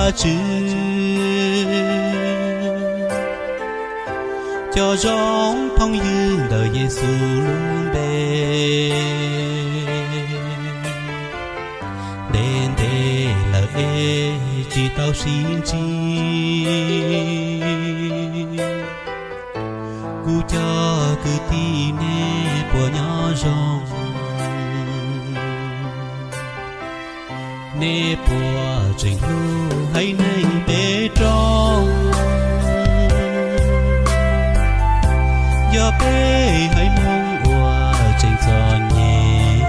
Vajtswv, cov zoo phooj ywg ntawm Yexus lub npe, ntev ntev lawm es tsis tau sib ntsib. Kuv cov kwv tij nej puas nyob zoo? Nej puas tseem hlub haiv neeg peb roob? Yog peb haiv Hmoob uas tseem txom nyem,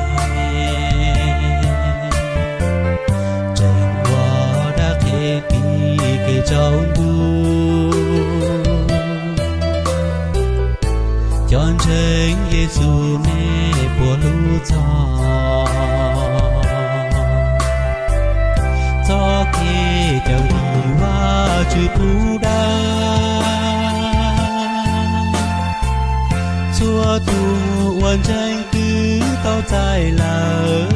tseem ua dab qhe tim kev tsaus ntuj. Cov ntseeg Yexus nej puas hlub txog txoj kev cawm dim Vajtswv pub dawb? Txhua tus uas ntseeg twb tau txais lawm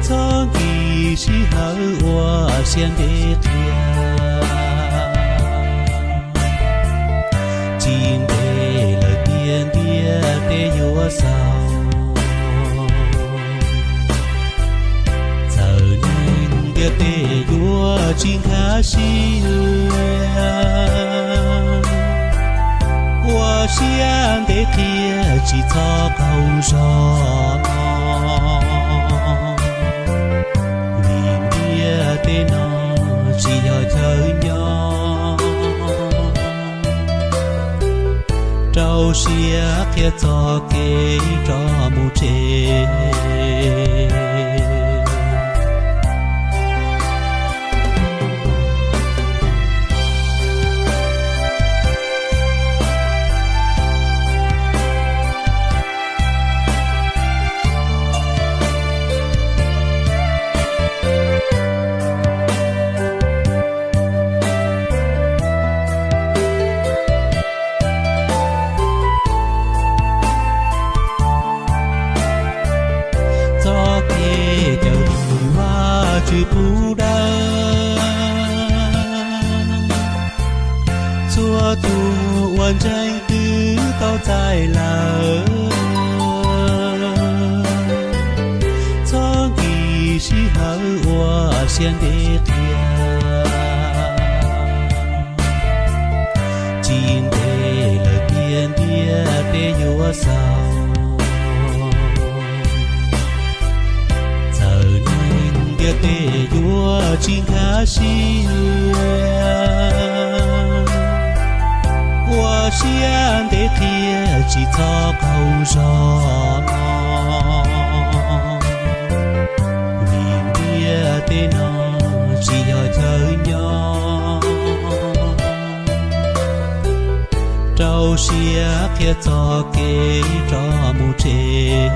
txoj kev sij hawm uas siab ntev qhia, tsis ntev lawm tiag ntiaj teb yuav xaus. Txawm neeg ntiaj teb yuav tsis nkag siab, ua siab ntev qhia tsis txhob qaug zog, vim ntiaj teb no tsis yog chaw nyob. Rau siab qhia txoj kev rov mus tsev. Txoj kev cawm dim Vajtswv pub dawb, txhua tus uas ntseeg twb tau txais lawm txoj kev sij hawm uas siab ntev qhia, tsis ntev lawm tiag ntiaj teb yuav xaus. Txawm neeg ntiaj teb yuav tsis nkag siab, ua siab ntev qhia tsis txhob qaug zog, vim ntiaj teb no tsis yog chaw nyob. Rau siab qhia txoj kev rov mus tsev.